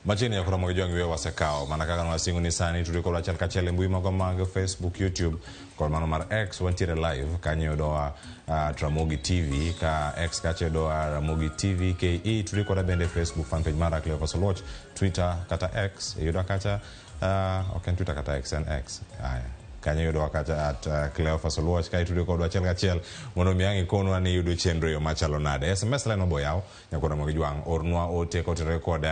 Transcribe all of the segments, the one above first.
Machiegni nyaka romo gi jwang' yweyo wasekawo mana kaka nwasingo ni sani tudri kodwa achiel kachiel e mbui magwa mag Facebook, YouTube kod mano mar X. Wantiere live kanyo yudowa at Ramogi TV ka X kacha yudowa Ramogi TV KE. Tudri koda bende Facebook fan page mara Cleophas Oluoch, Twitter kata X yudowa kacha ok en Twitter kata X en X. Aya. Kanyo yudowa kacha at Cleophas Oluoch ka itudri kodwa achiel kachiel mondo mi ang' ikonwa ni iyudo chenro e yo machalo nade. SMS line oboyaw Nyakwar Ramogi Jwang' ornwa ote kotenore kod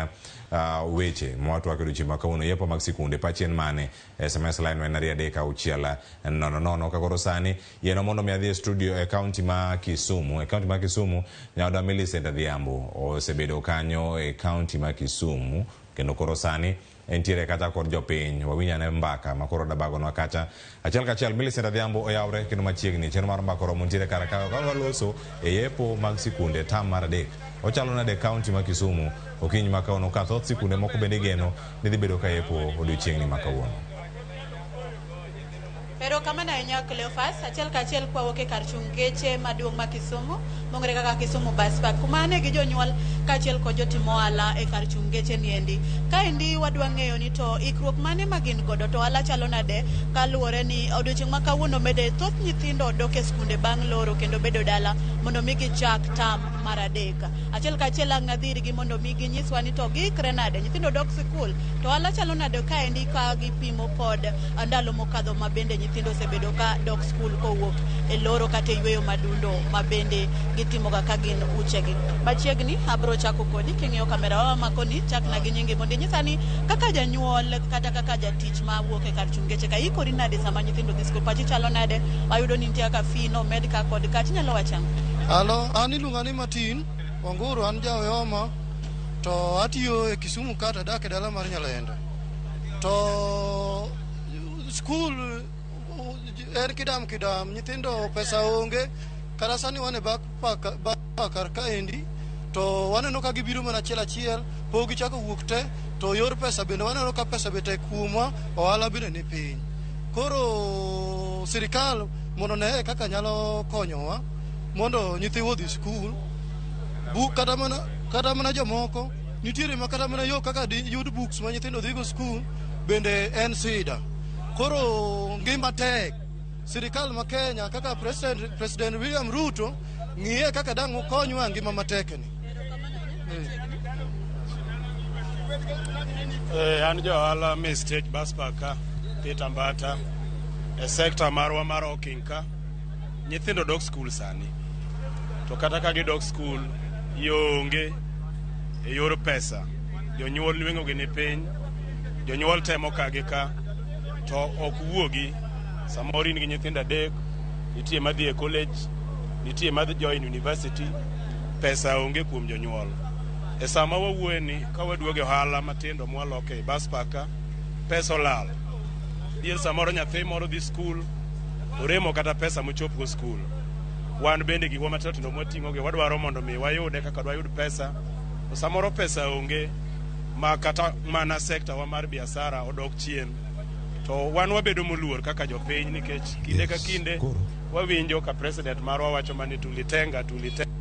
weche mwatwak e odiochieng' ma kawuono yepo mag sikunde pachi en mane SMS line en 23600 ka koro sani yienwa mondo mi adhi e studio e county ma Kisumu e county ma Kisumu nyaoda Millicent Adhiambo osebedo kanyo e county ma Kisumu kendo koro sani Entiere kacha kod jopiny. Wawinj ane mbaka ma koro dabagonwa kacha. Achiel kachiel, Millicent Adhiambo oyawre kendo machiegni. Chenro mar mbaka oromo nitiere kar ka ka waloso e yepo mag sikunde term mar adek. Ochalo nade e county ma Kisumu okinyi ma kawuono ka thoth sikunde moko bende igeno ni dhi bedo ka yepo odiochieng'ni ma kawuono. Erokamano ahinya Cleophas. Achiel kachiel kwawuok e kar chung' geche maduong' ma Kisumu, mong'ere kaka Kisumu Bus Park, kuma ane gi jonyuol kaachiel kod jotim ohala e kar chung' geche niendi. Kaendi wadwa ng'eyo ni to ikruok mane ma gin godo to ohala chalo nade kaluwore ni odiochieng' ma kawuono bende thoth nyithindo dok e skunde bang' loro kendo bedo dala mondo mi gichak term mar adek. Achiel kachiel ang' adhi irgi mondo mi ginyiswa ni to giikre nade, nyithindo dok sikul to ohala chalo nade kaendi ka gipimo kod ndalo mokadho ma bende nyithindo osebedo ka dok skul kowuok e loro kata e yweyo madundo ma bende gitimoga ka gin uchegi. Machiegni abro chako kodi king'iyo kamera wa makoni chakna gi nyingi mondo inyisa ni kaka janyuol kata kaka jatich ma wuok e kar chung' geche ka ikori nade sama nyithindo dhi skul, pachi chalo nade? Wayudo ni nitie kaka fee nomed ka kod kacha, inyalo wacho ang'o? Alo, an iluonga ni Martin Wanguru, an ja Oyoma to atiyo e Kisumu ka to adak e dala mar Nyalenda. To skul en kidam kidam, nyithindo pesa onge, kata sani wan e back park kar kaendi to waneno ka gibiro mana achiel achiel, pok gichako wuok te, to yor pesa bende waneno ka pesa be tek kuomwa, ohala bende ni piny. Koro sirikal mondo oneye kaka nyalo konyowa mondo nyithiwa odhi skul. Buk kata mana kata mana jomoko nitiere ma kata mana yo kaka diyud books ma nyithindo dhigo skul bende en sida. Koro ngima tek. Sirikal ma Kenya kaka President, President William Ruto ng'iye kaka dang' okonywa ngima matek ni. An ja ohala me stage bus park ka, Peter Mbata, e sekta marwa mar Oking ka. Nyithindo dok skul sani. To kata ka gidok skul, yo onge e yor pesa. Jonyuol nweng'ogi ni piny, jonyuol temo ka gi ka, to ok wuogi. Samoro in gi nyithindo adek, nitie madhi e college, nitie madhi join university, pesa onge kuom jonyuol. E sama wawuoye ni, ka waduogo e ohala matindo mwaloko e bus park ka, pesa olal. Dier samoro nyathi moro dhi skul, oremo kata pesa mochopgo skul. Wan bende gikwa matindo tindo mwating'ogi wadwaro mondo mi wayude kaka dwayud pesa, to samoro pesa onge ma kata mana sekta wa mar biasara odok chien. To wan wabedo moluor kaka jopiny nikech kinde ka kinde wawinjo ka president marwa wacho mani tulitenga tulitenga.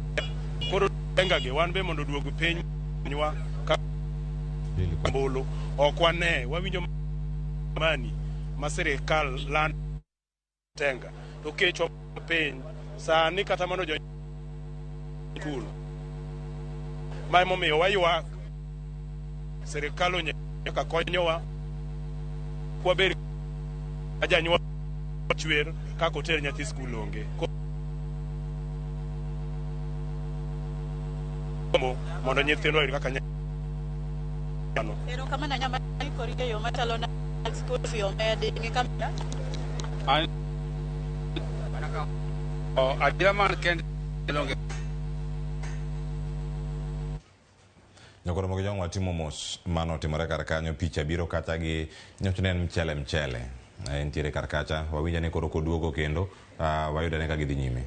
Koro tenga gi wan be mondo oduog piny nywa ka ombulu ok wane wawinjo mani ma sirikal lando tenga to kechwa piny sani kata mano jo skul ma emomiyo waywak sirikal onyaka konyowa kwabed janyuol chwer kaka oter nyathi skul onge mondo nyithindwa oyud kaka nyalo. Erokamano ahinya mar ikori e yo machalo nade school fee omedi ng'i kamera. An adiera man kende onge. Nyakoro mogi jong watimo mos mano otimore kar kanyo picha biro kata gi nyocha ne en mchele mchele entiere kar kacha wawinjo ni koro koduogo kendo wayudo ane ka gidhi nyime.